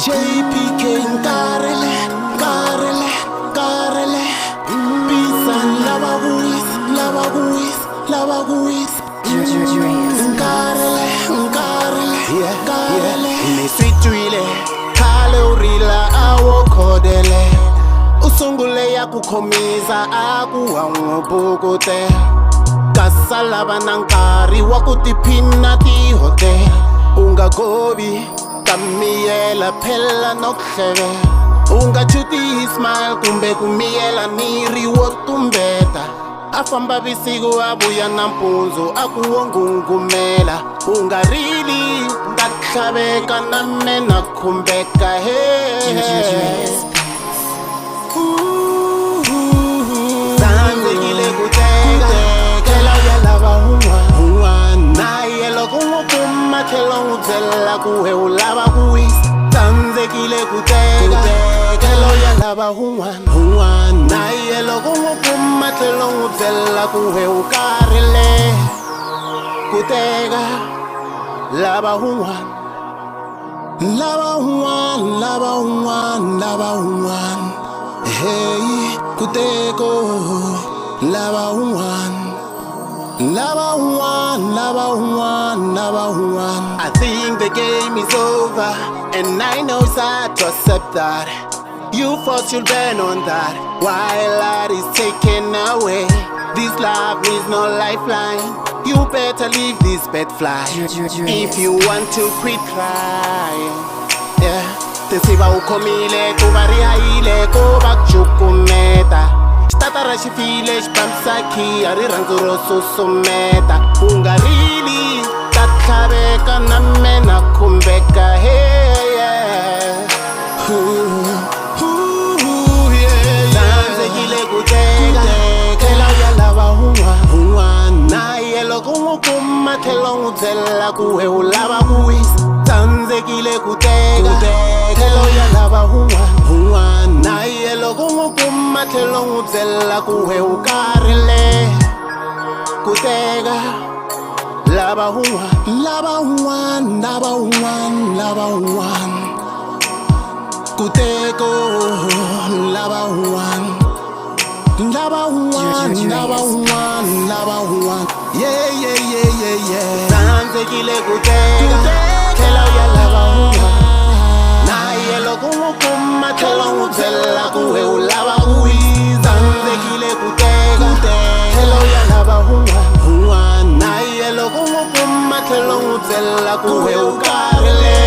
JPK nkarele nkarele nkarele Pisa lava ku wisa lava ku wisa lava ku wisa Nkarele nkarele nkarele Ni swi twile khale u rila a wo khodele u sungule ya ku khomisa a ku wa n'wi bukutela kasi a lava na nkarhi wa ku tiphina tihotela u nga govi ka miyela phela no ku hlevela u nga chuti hi smile kumbe ku miyela miri wo tumbeta a famba vusiku a vuya nampundzu a ku wo ngungumela u nga rili nga tlhaveka na me na khumbeka he Tsandzekile ku teka tlhela u ya lava un'wana un'wana na ye loko n'wi kuma tlhela u n'wi byela ku we u lava ku wisa tsandzekile ku teka tlhela u ya lava un'wana un'wana na ye loko n'wi kuma tlhela u n'wi byela ku we u karhele ku teka lava un'wana lava un'wana lava un'wana lava un'wana hey kuteko lava un'wana lava un'wana lava un'wana lava un'wana I think the game is over and I know it's hard to accept that you forced your ban on that while light is taken away. This love is no lifeline. You better leave this bed fly if you want to quit crying. Yeah. Tinsiva u khomile ku va ri hayile ku va ku cukumeta xitatara xi file xi bambisa khiya rirhandzu ro susumeta u nga rili ta tlhaveka na me na khumbeka hey, yeah. Ooh, ooh, yeah, tsandzekile ku teka tlhela u ya lava un'wana un'wana na ye loko n'wi kuma tlhela u n'wi byela ku we u lava ku wisa tsandzekile ku teka tlhela u ya lava un'wana un'wana na ye loko n'wi kuma tlhela u n'wi byela ku we u karhele ku teka lava un'wana lava un'wana lava un'wana lava un'wana kuteko lava un'wana lava un'wana lava un'wana lava un'wana yeah yeah yeah yeah yeah tsandzekile ku teka tlhela u ya lava un'wana na ye loko n'wi kuma tlhela u n'wi byela ku we u lava ku wisa tsandzekile ku teka tlhela u ya lava un'wana un'wana na ye loko n'wi kuma tlhela u n'wi byela ku we u karhele.